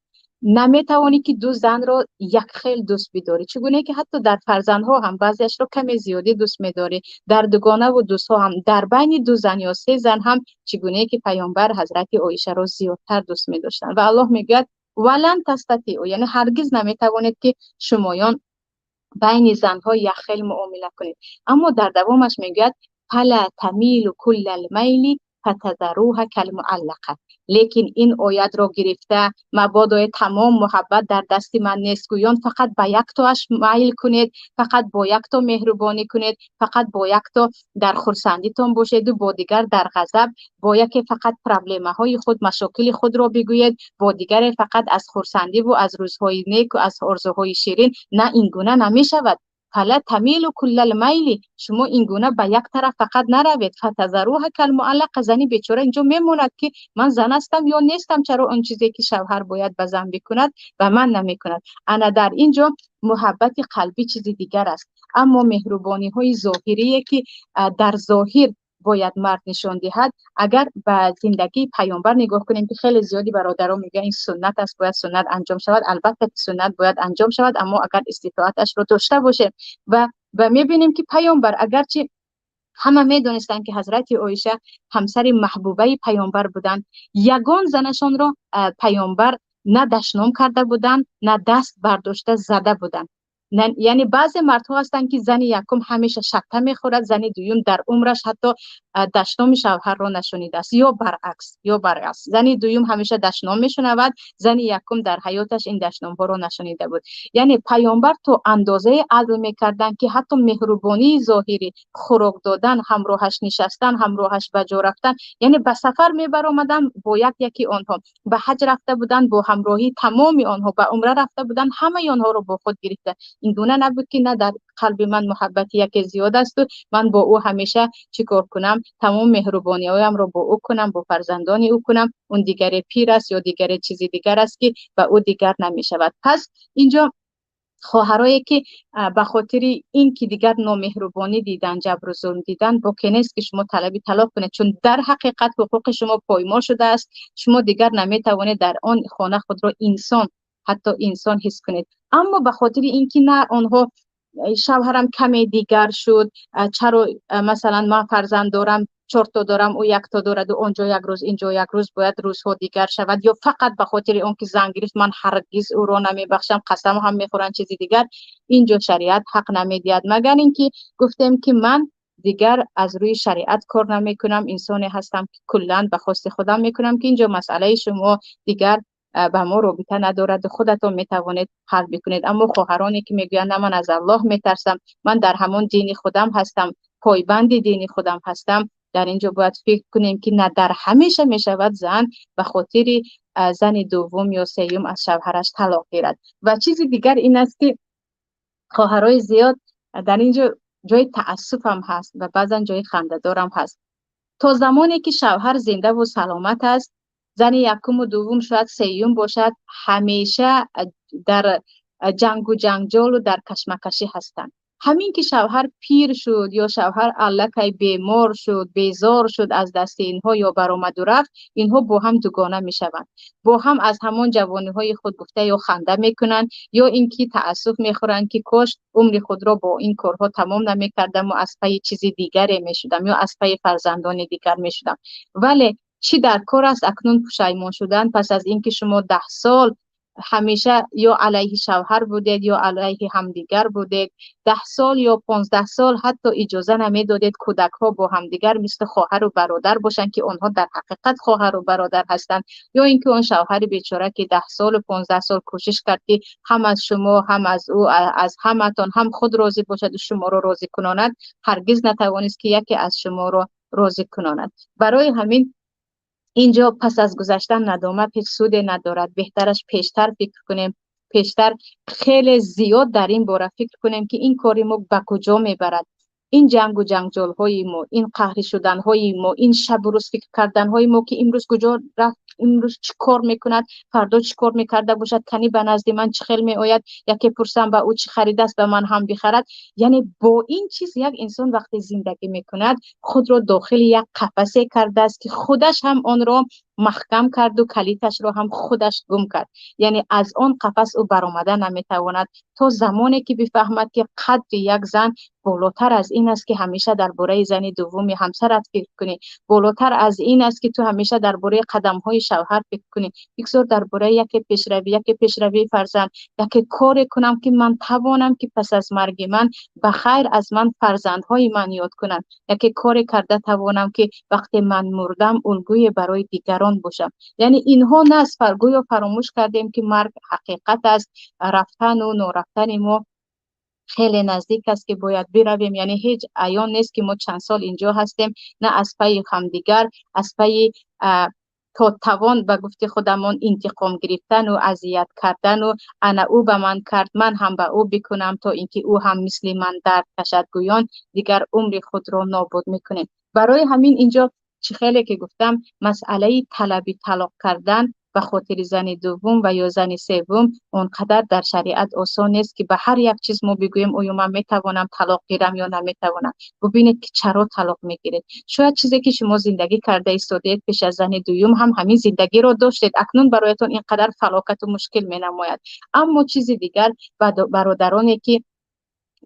Наметавонӣ, ки ду занро якхел дӯст бидорӣ, чӣ гуне ки ҳатто дар фарзандҳо ҳам баъзеашро каме зиёдӣ дӯст медорӣ, дар дугонаву дӯстҳо ҳам, дар байни ду зан ё се зан ҳам, чӣ гуне ки Паёмбар ҳазрати Оишаро зиёдтар дӯст медоштанд. Ва Аллоҳ мегӯяд: ولن تستطيعوا, яъне ҳаргиз наметавонед, ки шумоён байни занҳо якхел муомила кунед. Аммо дар давомаш мегӯяд: فلا تميلوا كل الميل فتذروها كالمعلقة. Лекин ин оятро гирифта, мабодое тамом муҳаббат дар дасти ман нест гӯён, фақат ба яктоаш майл кунед, фақат бо якто меҳрубонӣ кунед, фақат бо якто дар хурсандитон бошеду бо дигар дар ғазаб, бо яке фақат проблемаҳои худ, машокили худро бигӯед, бо дигаре фақат аз хурсандиву аз рӯзҳои неку аз орзуҳои ширин. На, ин гуна намешавад. فلا تميلوا كل الميل, шумо ин гуна ба як тараф фақат наравед. فتذروها كالمعلقة. Зани бечора инҷо мемонад, ки ман зан ҳастам ё нестам? Чаро он чизе ки шавҳар бояд ба зан бикунад, ба ман намекунад? Ана дар ин ҷо муҳаббати қалбӣ чизи дигар аст. Аммо меҳрубониҳои зоҳирие, ки дар зоҳир бояд мард нишон диҳад, агар ба зиндагии Паёмбар нигоҳ кунем, ки хеле зиёди бародарон мегӯянд, ин суннат аст, бояд суннат анҷом шавад. Албатта ки суннат бояд анҷом шавад, аммо агар иститоаташро дошта бошем. Ва мебинем, ки Паёмбар, агарчи ҳама медонистанд, ки ҳазрати Оиша ҳамсари маҳбубаи Паёмбар буданд, ягон занашонро Паёмбар на дашном карда буданд, на даст бардошта зада буданд. Яъне баъзе мардҳо ҳастанд, ки зани якум ҳамеша шатта мехӯрад, зани дуюм дар умраш ҳатто дашноми шавҳарро нашунидааст, ё баръакс, зани дуюм ҳамеша дашном мешунавад, зани якум дар ҳаёташ ин дашномҳоро нашунида буд. Яъне Паёмбар то андозае адл мекарданд, ки ҳатто меҳрубонии зоҳирӣ, хӯрок додан, ҳамроҳаш нишастан, ҳамроҳаш ба ҷо рафтан, яъне ба сафар мебаромаданд бо як яки онҳо, ба ҳаҷ рафта буданд бо ҳамроҳии тамоми онҳо, ба умра рафта буданд, ҳамаи онҳоро бо худ гирифта. Ин гуна набуд, ки на, дар қалби ман муҳаббати яке зиёд асту ман бо ӯ ҳамеша чӣ кор кунам, тамом меҳрубониҳоямро бо ӯ кунам, бо фарзандони ӯ кунам, он дигаре пир аст ё дигаре чизи дигар аст, ки ба ӯ дигар намешавад. Пас инҷо хоҳарое, ки ба хотири ин ки дигар номеҳрубонӣ дидан, ҷабру зулм дидан, боке нест, ки шумо талаби талоқ кунед, чун дар ҳақиқат ҳуқуқи шумо поймол шудааст. Шумо дигар наметавонед дар он хона худро инсон, ҳатто инсон ҳис кунед. Аммо ба хотири ин ки на, онҳо шавҳарам каме дигар шуд, чаро, масалан, ман фарзанд дорам, чорто дорам, ӯ якто дораду онҷо як рӯз, инҷо як рӯз, бояд рӯзҳо дигар шавад, ё фақат ба хотири он ки зан гирифт, ман ҳаргиз ӯро намебахшам, қасам ҳам мехӯранд, чизи дигар, инҷо шариат ҳақ намедиҳад, магар ин ки гуфтем, ки ман дигар аз рӯи шариат кор намекунам, инсоне ҳастам, ки куллан ба хости худам мекунам, ки инҷо масъалаи шумо дигар. ба мо робита надорад, худатон метавонед ҳал бикунед. Аммо хоҳароне ки мегӯянд на, ман аз Аллоҳ метарсам, ман дар ҳамон дини худам ҳастам, пойбанди дини худам ҳастам, дар инҷо бояд фикр кунем ки на дар ҳамеша мешавад зан ба хотири зани дуввум ё сеюм аз шавҳараш талоқ гирад. Ва чизи дигар ин аст ки хоҳарои зиёд дар инҷо ҷои таассуф ҳам ҳаст ва баъзан ҷои хандадор ҳам ҳаст. То замоне ки шавҳар зинда ва саломат аст, зани якум ва дуввум шояд сеюм бошад, ҳамеша дар ҷангу ҷанҷолу дар кашмакашӣ ҳастанд. Ҳамин ки шавҳар пир шуд ё шавҳар аллакай бемор шуд, безор шуд аз дасти инҳо ё баромаду рафт, инҳо бо ҳам дугона мешаванд. Бо ҳам аз ҳамон ҷавониҳои худ гуфта ё ханда мекунанд, ё ин ки таассуф мехӯранд ки кош умри худро бо ин корҳо тамом намекардам ва аз пайи чизи дигаре мешудам ё аз пайи фарзандони дигар мешудам. Вале чӣ дар кор аст акнун пушаймон шудан пас аз ин ки шумо 10 сол ҳамеша ё алайҳи шавҳар будед ё алайҳи ҳамдигар будед, 10 сол ё 15 сол ҳатто иҷоза намедодед кӯдакҳо бо ҳамдигар мисли хоҳару бародар бошанд, ки онҳо дар ҳақиқат хоҳару бародар ҳастанд, ё ин ки он шавҳари бечора ки 10 солу 15 сол кӯшиш кард ки ҳам аз шумо, ҳам аз ӯ, аз ҳаматон, ҳам худ розӣ бошад ва шуморо розӣ кунонад, ҳаргиз натавонист ки яке аз шуморо розӣ кунонад. Барои ҳамин инҷо пас аз гузаштан надомат ҳеҷ суде надорад. Беҳтараш пештар фикр кунем, пештар хеле зиёд дар ин бора фикр кунем ки ин кори мо ба куҷо мебарад. Ин ҷангу ҷанҷолҳои мо, ин қаҳрӣ шуданҳои мо, ин шабу рӯз фикр карданҳои мо ки имрӯз куҷо рафт, имрӯз чӣ кор мекунад, фардо чӣ кор мекарда бошад, кани ба назди ман чӣ хел меояд, яке пурсам ба ӯ чӣ харидааст, ба ман ҳам бихарад. Яъне бо ин чиз як инсон вақте зиндагӣ мекунад, худро дохили як қафасе кардааст ки худаш ҳам онро маҳкам карду калиташро ҳам худаш гум кард. Яъне аз он қафас ӯ баромада наметавонад то замоне ки бифаҳмад ки қадри як зан болотар аз ин аст ки ҳамеша дар бораи зани дуввуми ҳамсарат фикр кунӣ, болотар аз ин аст ки ту ҳамеша дар бораи қадамҳои шавҳар фикр кунӣ. Бигзор дар бораи яке пешравӣ, яке пешравии фарзанд, яке коре кунам ки ман тавонам ки пас аз марги ман ба хайр аз ман фарзандҳои ман ёд кунанд, яке коре карда тавонам ки вақте ман мурдам улгӯе барои дигарон бошам. Яъне инҳо нест, гӯё фаромӯш кардем ки марг ҳақиқат аст, рафтану норафтани мо хеле наздик аст ки бояд биравем. Яъне ҳеҷ аён нест ки мо чанд сол инҷо ҳастем, на аз пайи ҳамдигар, аз пайи то тавон ба гуфти худамон интиқом гирифтану азият кардану ана ӯ ба ман кард, ман ҳам ба ӯ бикунам то инки ӯ ҳам мисли ман дард кашад, гӯён дигар умри худро нобуд мекунем. Барои ҳамин инҷо чӣ хеле ки гуфтам, масъалаи талаби талоқ кардан ба хотири зани дуввум ва ё зани севум он қадар дар шариат осон нест ки ба ҳар як чиз мо бигӯем оё ман метавонам талоқ гирам ё наметавонам. Бубинед ки чаро талоқ мегиред. Шояд чизе ки шумо зиндагӣ карда истодаед пеш аз зани дуюм ҳам ҳамин зиндагиро доштед, акнун бароятон ин қадар фалокату мушкил менамояд. Аммо чизи дигар, бародароне ки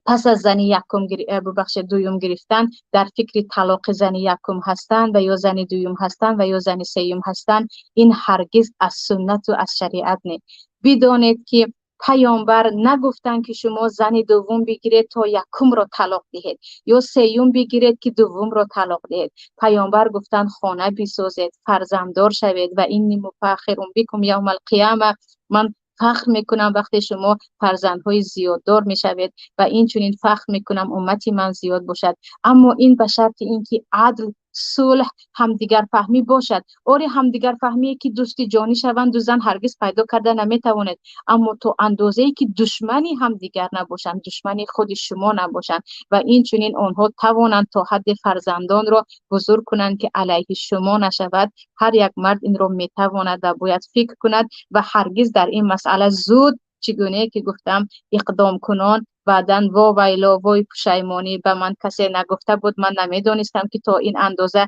пас аз зани якум бубахшед дуюм гирифтан дар фикри талоқи зани якум ҳастанд ва ё зани дуюм ҳастанд ва ё зани сеюм ҳастанд, ин ҳаргиз аз суннату аз шариат не. Бидонед ки паёмбар нагуфтанд ки шумо зани дуввум бигиред то якумро талоқ диҳед ё сеюм бигиред ки дуввумро талоқ диҳед. Паёмбар гуфтанд хона бисозед, фарзанддор шавед ва инни муфахирун бикум явмал қияма, ман фахр мекунам вақте шумо фарзандҳои зиёддор мешавед ва инчунин фахр мекунам уммати ман зиёд бошад. Аммо ин ба шарти ин ки адл, сулҳ, ҳамдигарфаҳмӣ бошад. Оре, ҳамдигарфаҳмие ки дӯсти ҷонӣ шаванд ду зан ҳаргиз пайдо карда наметавонед, аммо то андозае ки душмани ҳамдигар набошанд, душмани худи шумо набошанд ва инчунин онҳо тавонанд то ҳадди фарзандонро бузург кунанд ки алайҳи шумо нашавад. Ҳар як мард инро метавонад ва бояд фикр кунад ва ҳаргиз дар ин масъала зуд, чӣ гунае ки гуфтам, иқдомкунон баъдан во вайло, вой пушаймонӣ, ба ман касе нагуфта буд, ман намедонистам ки то ин андоза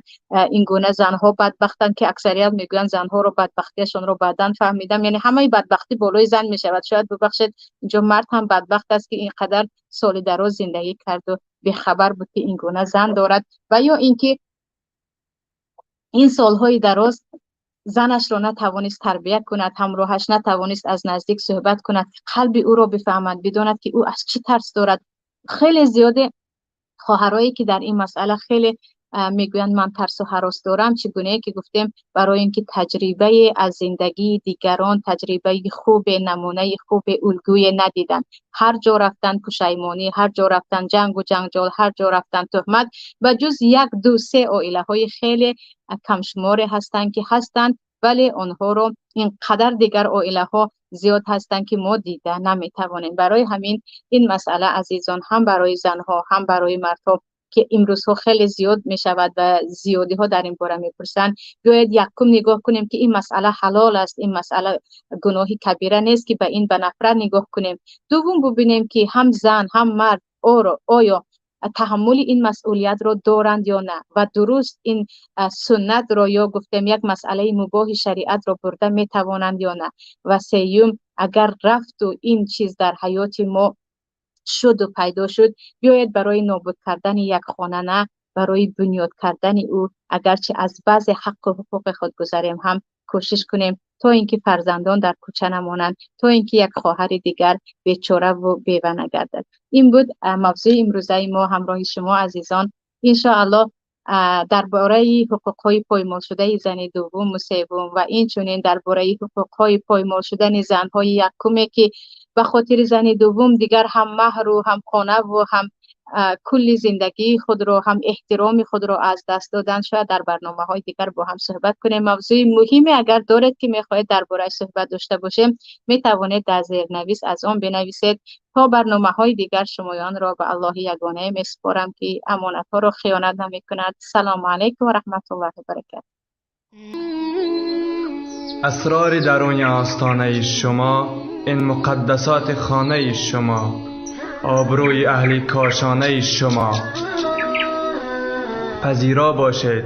ин гуна занҳо бадбахтанд, ки аксарият мегӯянд занҳоро бадбахтияшонро баъдан фаҳмидам. Яъне ҳамаи бадбахтӣ болои зан мешавад. Шояд бубахшед, инҷо мард ҳам бадбахт аст ки ин қадар соли дароз зиндагӣ карду бехабар буд ки ин гуна зан дорад, ва ё ин ки ин солҳои дароз занашро натавонист тарбия кунад, ҳамроҳаш натавонист аз наздик суҳбат кунад, қалби ӯро бифаҳмад, бидонад ки ӯ аз чӣ тарс дорад. Хеле зиёде хоҳарое ки дар ин масъала хеле мегӯянд ман тарсу ҳарос дорам, чӣ гунае ки гуфтем, барои инки таҷрибае аз зиндагии дигарон, таҷрибаи хубе, намунаи хубе, улгӯе надиданд. Ҳар ҷо рафтан пушаймонӣ, ҳар ҷо рафтан ҷангу ҷанҷол, ҳар ҷо рафтан туҳмат. Ба ҷуз як, ду, се оилаҳои хеле камшуморе ҳастанд ки ҳастанд, вале онҳоро инқадар дигар оилаҳо зиёд ҳастанд ки мо дида наметавонем. Барои ҳамин ин масъала, азизон, ҳам барои занҳо, ҳам барои мардҳо ки имрӯзҳо хеле зиёд мешавад ва зиёдиҳо дар ин бора мепурсанд, биёед якум нигоҳ кунем ки ин масъала ҳалол аст, ин масъала гуноҳи кабира нест ки ба ин ба нафрат нигоҳ кунем. Дуввум, бубинем ки ҳам зан, ҳам мард оё таҳаммули ин масъулиятро доранд ё на, ва дуруст ин суннатро ё гуфтем як масъалаи мубоҳи шариатро бурда метавонанд ё на. Ва сеюм, агар рафту ин чиз дар ҳаёти мо шуду пайдо шуд, биёед барои нобуд кардани як хона на, барои бунёд кардани ӯ, агарчи аз баъзе ҳаққу ҳуқуқи худ гузарем ҳам, кӯшиш кунем то инки фарзандон дар кӯча намонанд, то инки як хоҳари дигар бечораву бева нагардад. Ин буд мавзӯи имрӯзаи мо ҳамроҳи шумо, азизон. Иншоаллоҳ, дар бораи ҳуқуқҳои поймол шудаи зани дуввуму севум ва инчунин дар бораи ҳуқуқҳои поймол шудани занҳои якуме ки ба хотири зани дуввум дигар ҳам маҳру, ҳам хонаву, ҳам кулли зиндагии худро, ҳам эҳтироми худро аз даст доданд, шояд дар барномаҳои дигар бо ҳам суҳбат кунем. Мавзӯи муҳиме агар доред ки мехоҳед дар бораи суҳбат дошта бошем, метавонед дар зернавис аз он бинависед. То барномаҳои дигар шумоёнро ба Аллоҳи ягонае месупорам ки амонатҳоро хиёнат намекунад. Салому алайкум ва раҳматуллоҳи ва баракатуҳ. Асрори даруни остонаи шумо, ин муқаддасоти хонаи шумо, обрӯи аҳли кошонаи шумо. Пазиро бошед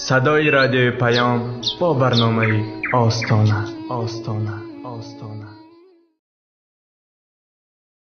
садои радиои Паём бо барномаи Остона, Остона, Остона.